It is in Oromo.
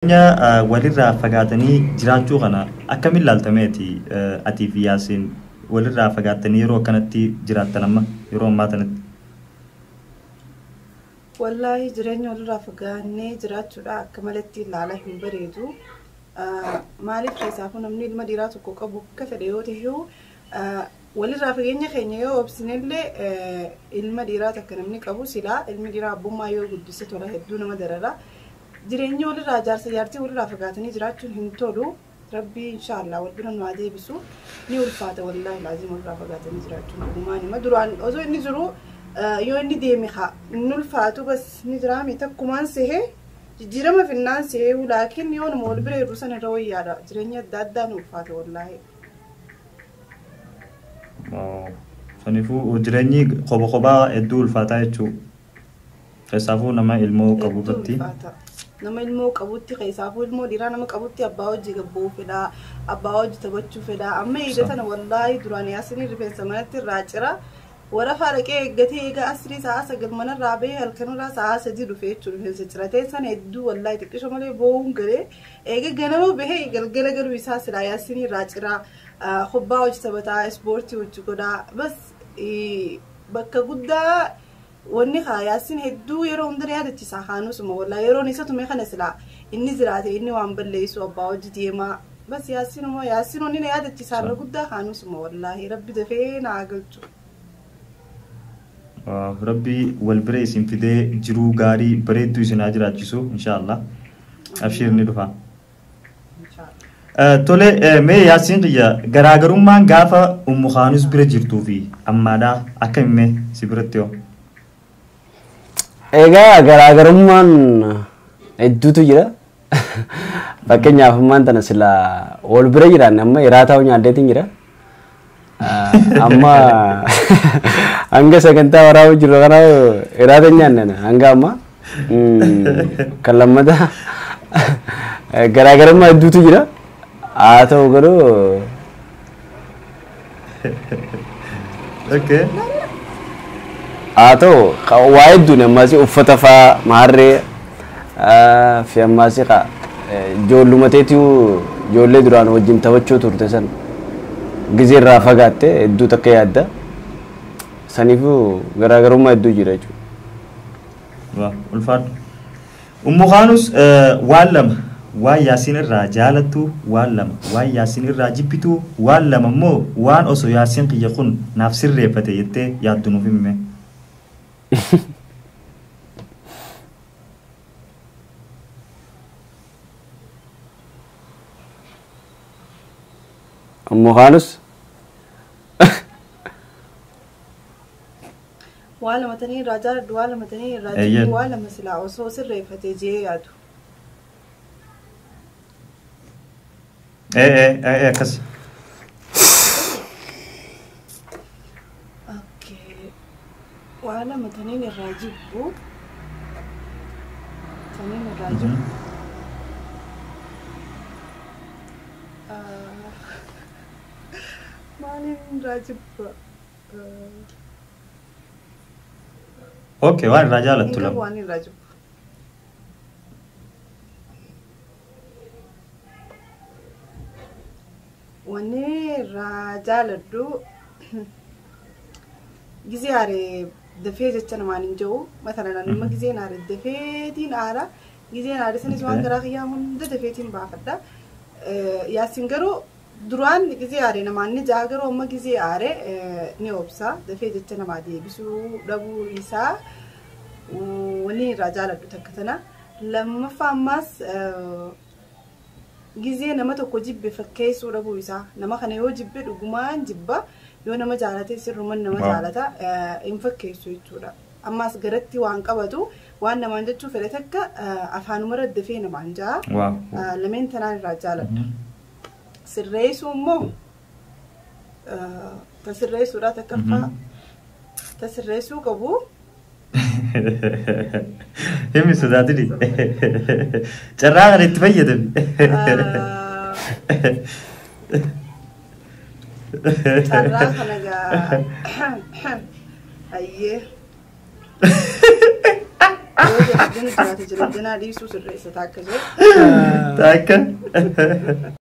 Jireenya walirraa fagaatanii jiraachuu kana akkamiin ilaaltameeti atii fi Yaasiin walirraa fagaattanii yeroo akkanatti jiraattan amma yeroo ammaa tanatti? Wallaahi jireenya walirraa fagaannee jiraachuudha akka malatti ilaalaa hin bareedu. Maaliif keessaafuu namni ilma dhiiraa tokko qabu akka fedhe yoo ta'u walirraa fageenya keenya yoo obsinellee ilma dhiiraa takka namni qabu silaa ilmi dhiiraa abbummaa yoo guddise tola hedduu nama darara. Jireenya walirraa jaarsa jaartii walirraa fagaatanii jiraachuun hin tolu. Rabbii inshaallah wal bira nu haa deebisu. Ni ulfaata wallaahi laazim walirraa fagaatanii jiraachuun dhugumaan hima. Duraan osoo inni jiru yoo inni deeme haa hin ulfaatu bas ni jiraame takkumaan sehee jijjiirama finnaan sehee laakiin yoo nama wal bira jiru sana irra wayyaadha. Jireenya adda addaa ni ulfaata wallaahi. Saniifuu jireenyi qoba qobaa hedduu ulfaataa jechuudha. Keessaafuu nama ilmoo qabu irratti. Nama ilmoo qabutti keessaafuu ilmoo dhiiraa nama qabutti abbaa hojii gabboo fedhaa abbaa hojii taphachuu fedhaa amma eega tana wallaahi duraan Yaasinii rifeensa manatti irraa cira warafaa dhaqee eeggatee eega asrii sa'a 9 manarraa bahee halkanirraa sa'a 3 dhufe jechuudha rifeensa ciratee sana hedduu wallaahi xiqqisho malee boo'uun galee eega ganama bahee galgala galuu isaa silaa Yaasinii irraa cira kubbaa hojii taphataa ispoortii hojii godhaa bas bakka guddaa wanni haa Yaasiin hedduu yeroo hunda ni yaadachiisa haanusuma wallaahi yeroon isa tume kana silaa inni jiraate inni waan balleessu abbaa hojii deemaa bas Yaasiinuma Yaasiin wanni na yaadachiisa irra guddaa haanusuma wallaahi rabbi dafee naa galchu. Rabbi wal bira isin fidee jiruu gaarii bareedduu isin haa jiraachisu inshaallah. Abshiir ni dhufa. Tole mee Yaasiin kiyya garaagarummaan gaafa Ummu Kaanus bira jirtuu fi ammaadhaa akkami mee si biratti hoo? Egaa garaagarummaan hedduutu jira. Fakkeenyaaf ammaan tana silaa wal bira jiraanne amma iraataa nyaaddeetiin jira. Amma hanga sagantaa waraabuu jiru kana iraata hin nyaanne hanga amma kan lammata garaagarummaa hedduutu jira. Haa ta'u garuu Okay. Haa ta'u waa hedduun ammaas uffata fa'aa maarree fi ammaas ijoolluma teetu ijoollee duraan wajjin taphachuu turte san gizee irraa fagaatte hedduu takka yaadda. Saniifuu garaagarummaa hedduu jira jechuudha. Waa ulfaadhu. Ummu Kaanus waan lama waan Yaasiin irraa jaalattu waan lama waan Yaasiin irraa jibbitu waan lama immoo waan osoo Yaasiin kiyya kun naaf sirreeffate jettee yaaddu nuuf himi. Ummu Kaanus Waa lama tanii irraa jaaladhu waa lama tanii irraa jibbu waa lama silaa osoo sirreeffatee jee yaadu. Ee akkas. Okay. Waa lama taniin irraa jibbu taniin irraa jibbu. Maaliin irraa jibba? Okay waan irraa jaalattu Hin qabu lama. waan irraa jibbu. Wanni irraa jaaladhu gizee aare dafee jecha namaan hin jiru. Matalan amma gizeen aare dafeetiin aara. Gizeen aare sanis waan garaa kiyyaa hunda dafeetiin baafadha. Yaasiin garuu duraan gizee aare namaan ni ja'a garuu amma gizee aare ni obsa. Dafee jecha namaa deebisuu dhabuu isaa wanni irraa jaaladhu takka tana. Lammaffaa ammaas gizee nama tokko jibbe fakkeessuu dhabuu isaa. Nama kana yoo jibbe dhugumaan jibba yoo nama jaalate sirrumaan nama jaalata hin fakkeessu jechuudha. Ammaas garatti waan qabatu waan namaan jechuu fedhe takka afaanuma irra dafee namaan ja'a. Lameen tanaan irraa jaaladha. Sirreessuu immoo ta sirreessuudha takkaffaa ta sirreessuu qabu. Himi sodaatini. Carraa kana itti fayyadami. Carraa kana gaa ayyee. Yoo jalajjana jiraate jalajjanaa dhiisuu sirreessa taakka jedhu. Takka.